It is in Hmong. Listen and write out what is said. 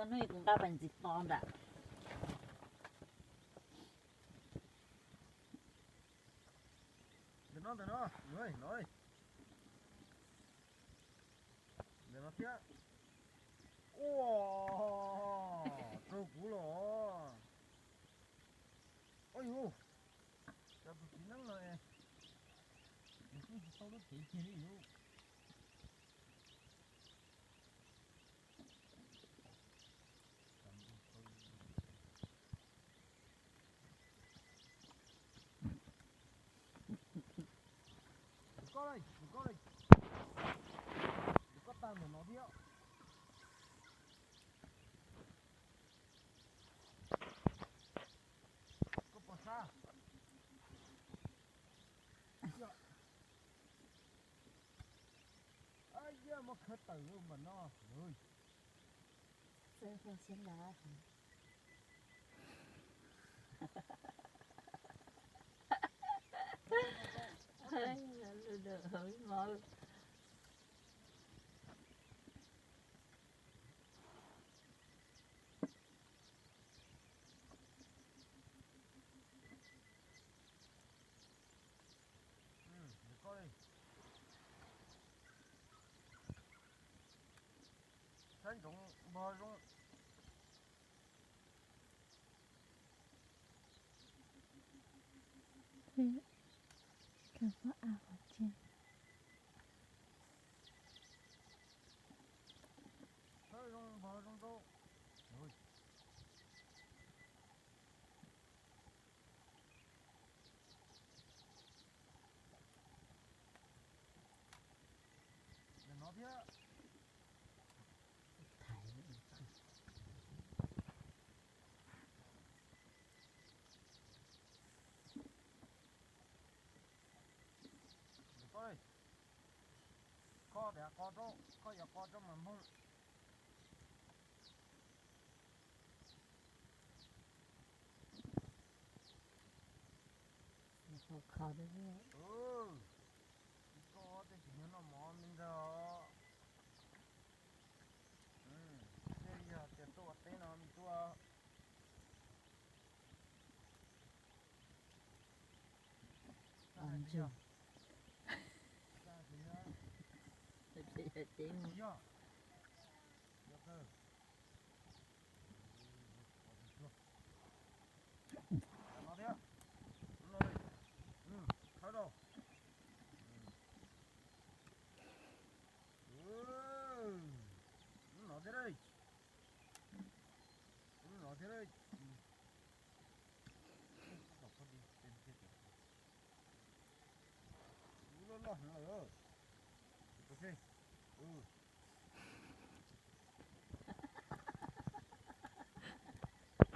Hnub ib kuv nqa pas ntxiv to nram. Ntawm no, ntawm no, no, ntawm no thiab. Ua, raug kuv los. Oj yus, cov tus txiv neeb no es nws kuj tsis tau lub cev kiag li yus. Tus koj li, tus koj li, tus koj tag ntawm no thiab. Koj pom sab. Ab, yaj muab khawb tawm mas no. Sab ntsoov npog zoo. Sab zoo npog zoo nkauj. Ntawm no thiab. Koj tias qo rau, koj yuav qo rau mas npog. Koj tej tsis nyob noj mov me ntag. Tej yog tias tuaj ua teb no me tub. Yog, yog kawg. No thiab. Lub no li. Khawb rau. Lub no thiab li. Lub no thiab li. Lub loj loj heev lawm. Tus seb.